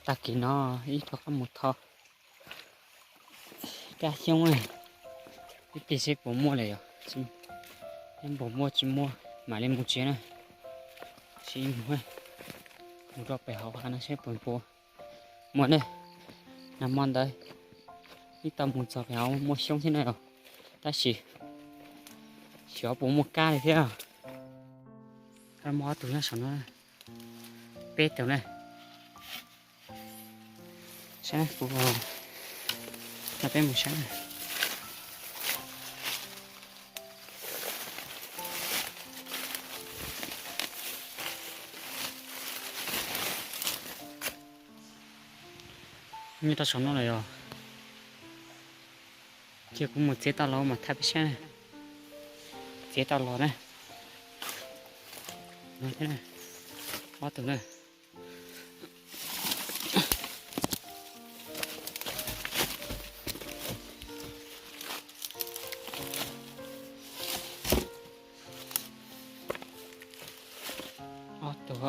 Tag kis no ib rov qab mus tho kab xyoob na, ib pliag seb puas muaj lawm yom. Seb puas muaj, tsis muaj mam li mus tsev na. Sib mus, mus rau pem hauv hav no seb puas puas muaj ne. Nag hmo ntawd ib tau mus txog pem hauv muaj xyoob thiab na yom, tab sis xyov puas muaj kab li thiab. Muaj ob tug nyob saum no, peb tug na. Saib kuv, no peb mus saib. Nyob rau saum no lawm yom. Cia kuv mus txiav tau los mas thaij peb saib na. Txiav tau los na. Ob tug na. Ob tug.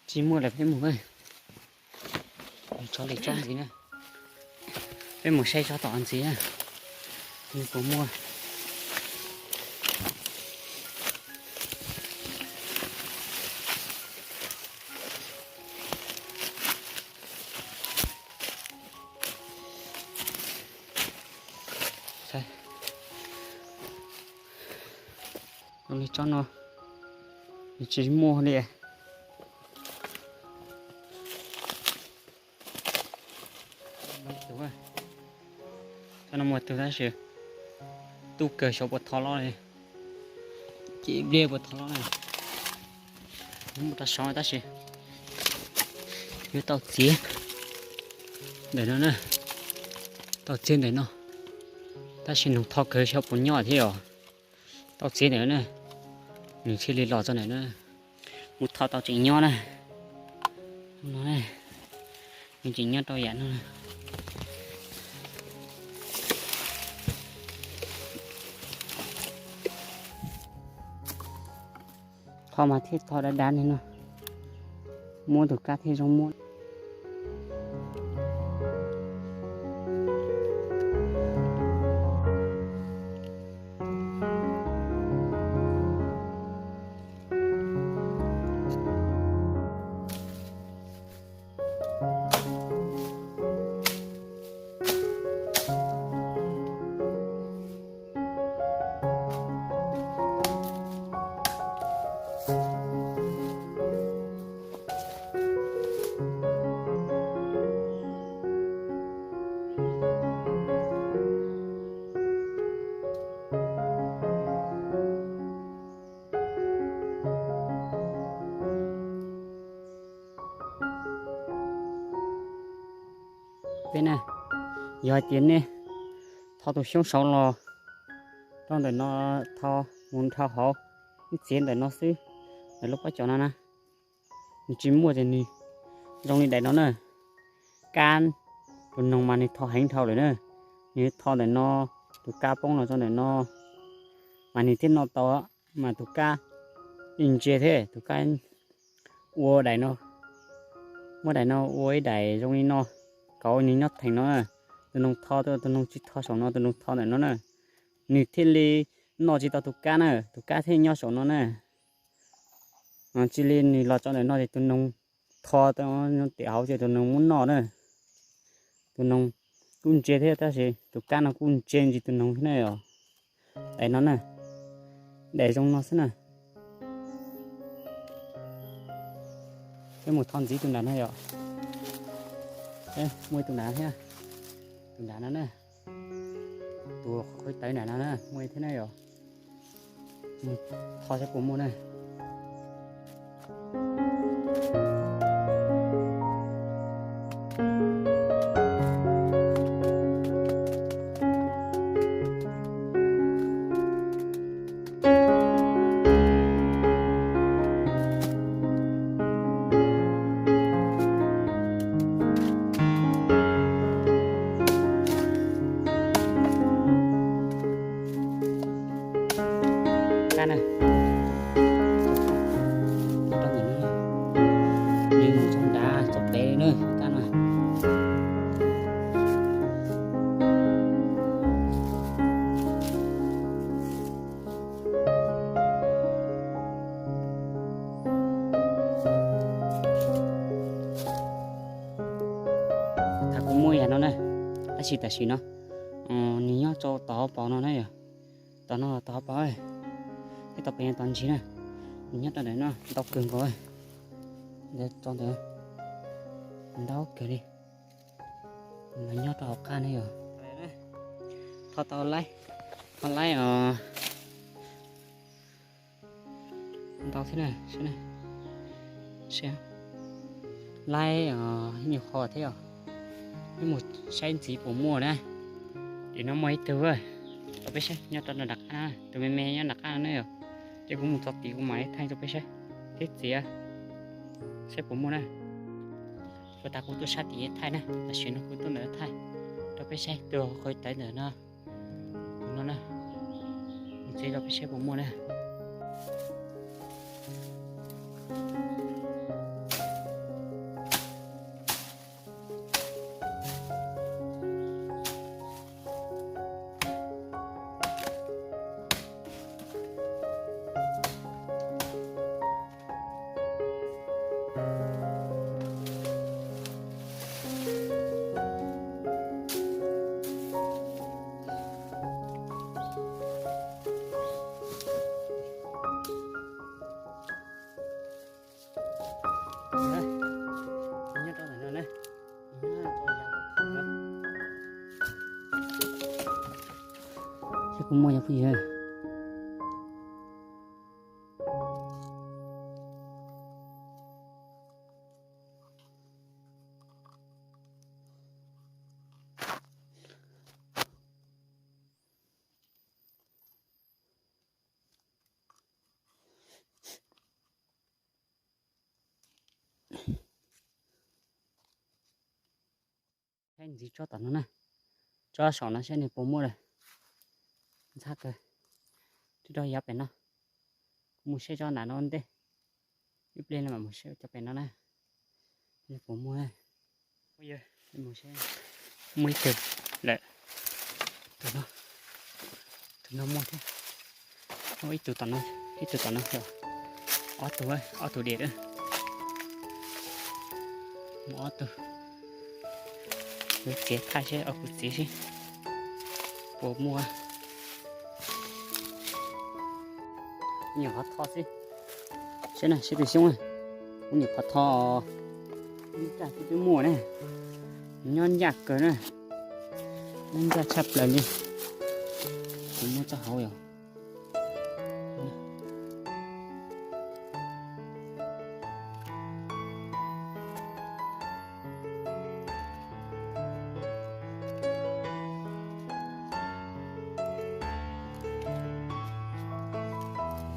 Tsis muaj lawm peb mus, tso li tsob ntxiv na. Peb mus saib tsob tom ntxiv na, puas muaj. Li tsob no nws tsis muaj li. Tsob no muaj tug tab sis tub kawg xyov puas tho los li, ces pliag puas tho los na. Muaj rau saud tab sis yuav tau txiav ntawm no na, tau txiav ntawm no, tab sis noog tho kawg xyov puas nyob thiab os. Tau txiav ntawm no na, nws thiaj li los txog ntawm no. Mus tho tau tseem nyob na. No, nws tseem nyob rau yam no. Tho mas thiaj tho dav dav li no, muab tus kab thiaj zoo muab. Peb na, yog hais tias nej tho tus xyoob saud los rau ntawm no, tho mus dhau hauv, ib txiav ntawm no xwb, ntawm lub pob cos no na, nws tsis muaj ces nws zoo li daim no na. Kab tus noog mas nws tho heev dhau lawm na, nws tho ntawm no, tus kab poob los rau ntawm no, mas nws thiaj noj tau, mas tus kab ntsia thiab tus kab ua daim no, muab daim no ua ib daim zoo li no, kauv nws nyob theem no na. Tus noog tho, tus noog tsis tho saum no, tus noog tho ntawm no na, nws thiaj li noj tsis tau tus kab na, tus kab thiaj nyob saum no na. Cia li nws los tso ntawm no ces tus noog tho tiam hauv ces tus noog muab noj na. Tus noog Kuj ntse thiab tab sis tus kab no kuj ntse ntsis tus noog thiab na yom. Daim no na, daim zoo no xwb na. Peb mus tho ntxiv tus nram no yom. Muaj ib tus nram thiab, tus nram no na, tus qhov tawv nram no na muaj ib thiab na yom. Mus tho saib puas muaj na. Kab na, li mus txog nrad txog pem na kab na. Tham kuv muaj yam no na, tab sis tam sim no nws nyob rau tom hauv paus no na yom. Tom no tom hauv paus, thiab tom pem no tom ntsis na, nws nyob rau ntawm no ntau kawg nkaus. Ntawd tso ntawd ntau kawg li, los nyob rau hauv qab ne yom. Tho tau laib, tho laib os. Ntau thiab na, laib os, nyuam qhuav thiab os. Peb mus saib ntxiv puas muaj na. Tim no muaj ib tug, rau peb saib nyob rau nram qab na, tus me me nyob nram qab no na yom. Ces kuv mus txog tid kuv mam li thaij rau peb saib thiab txiav saib puas muaj na. Puas tas kuv tuaj sab tim thaij na, tam sim no kuv tuaj ntawm thaij rau peb saib tus qhov tawv ntawm no. Tus no na, mus txiav rau peb saib puas muaj na. Nyob rau ntawm no na. Saib puas muaj yog phooj ywg. Saib ntxiv tsob tom no na, tsob saum no saib nws puas muaj lawm. Ntxhab kawg, twb rau yav pem no. Kuv mus saib tsob nram no ua ntej, ib pliag no mam mus saib cov pem no na, puas muaj. Muaj ib tug lawm, tus no, tus no muaj thiab. Muaj ib tug tom no, ib tug tom no, ob tug, ob tug diam. Muaj ob tug, kuv txiav thaij seb, kuv txiav seb puas muaj. Nyuam qhuav tho xwb, saib na, saib tus xyoob, kuv nyuam qhuav tho, ncaj twb muaj na, nyob ncaj kawg na, nyob ncaj tshaj plaws li. Kuv muab txoj hauv yom.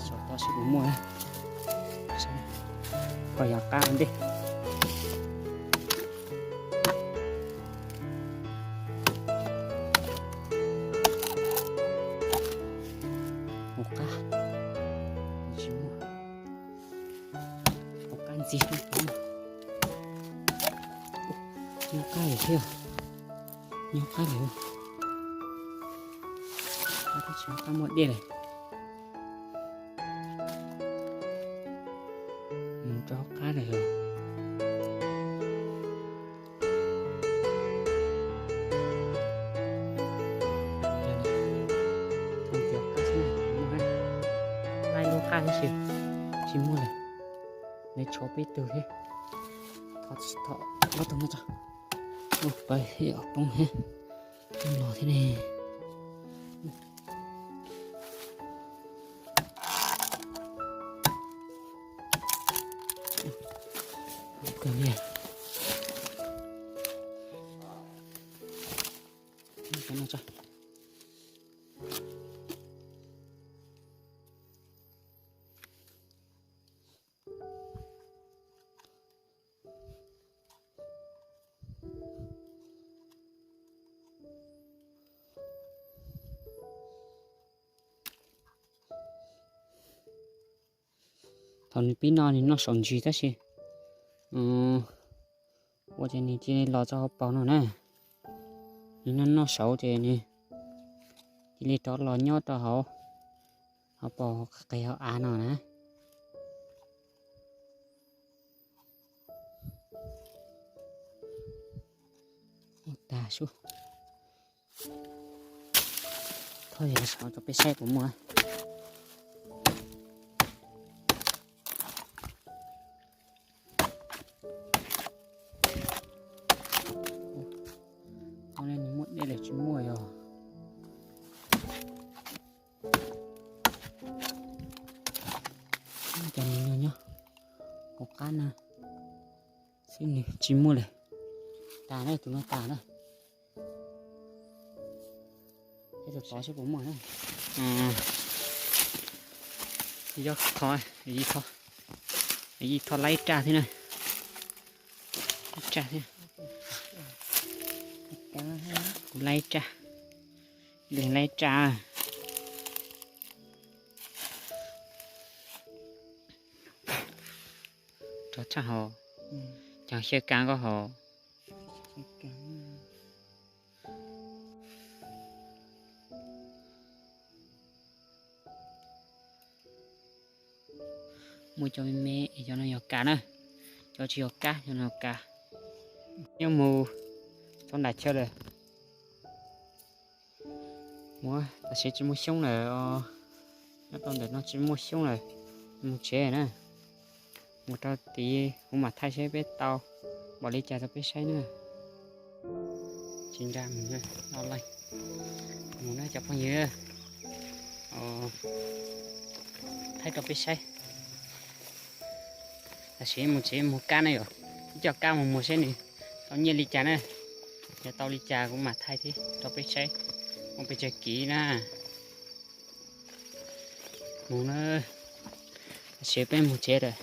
Saum tod seb puas muaj, koj yog qab ua ntej. Ua qab, tsis muaj. Ua qab ntxiv, nyob qab lawm thiab, nyob qab lawm, tsis muaj qab muaj dej lawm. Mus rau qab lawm. Qaj thiab si, tsis muaj lawm. Nws tshuav peb tug thiab. Thov, thov ob tug no tso. Ua pawg thiab poob thiab. Poob los thiab ne. Kawg li. Thaum nws pib noj nws noj saum ntsis tab sis ua ces nws cia li los txog hauv paus no na. Nws noj noj saud ces nws cia li rov los nyob rau hauv, hauv paus qis hauv av no na. Ua tag sub. Thov yog saud rau peb saib puas muaj. Ua li nws muaj dej lawm tsis muaj yog. Cov nws nyob nyob hauv qab na, xwb nws tsis muaj lawm. Tas na, tus no tas na. Ib tus tod seb puas muaj na. Yob thov, yij thov laib raj thiab na. Raj thiab. Kuv laib raj, leej laib raj. Rov tshaj hov, cov xyaw kab nkauj hov. Muaj cov me me es cov no yog kab na, cov tsis yog kab, cov no yog kab. Nyob mus txog nram chaw lawm. Mus, tam sim tsis muaj xyoob lawm os. Nyob rau ntawm no tsis muaj xyoob lawm, mus tsev na. Mus rau tid kuv mam thaij seb peb tau npaum li cas rau peb saib na. Tsis nra mus, no laj mus na cov phooj ywg, thaij rau peb saib. Tam sim mus tsev mus kab na yom, coj kab mus muag seb nws tau nyiaj li cas na. Yog tau li cas kuv mam thaij thiab rau peb saib, mus pes tsawg kiv na. Mus na, tam sim peb mus tsev lawm.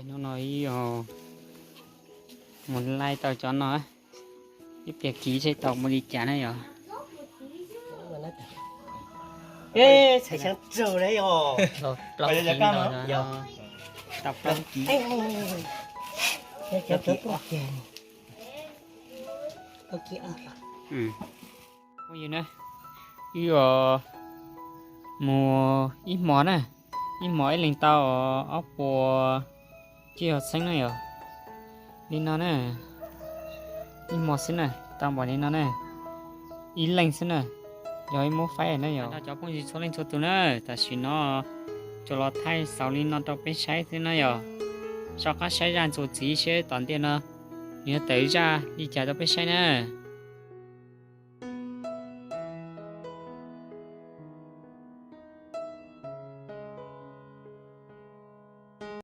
Hnub no ib mus laij tau cov no, ib pliag kiv seb tau mus li cas na yom. Txhais xyoob tsaug na yom. Tau plaub kiv. Phooj ywg na, wb mus ib hmo na, ib hmo ib leeg tau ob puas cuaj caum txheeb na yom. Li no na, ib hmo xwb na tau npaum li no na, ib leeg xwb na, yog ib muab faib na yom. Cov phooj ywg txhua leej txhua tus na, tam sim no tsuas los thaij xaus li no rau peb saib xwb na yom. Soj qab saib zaj ntxuav txiv seb tom ntej no nws yuav tawm zaj li cas rau peb saib na.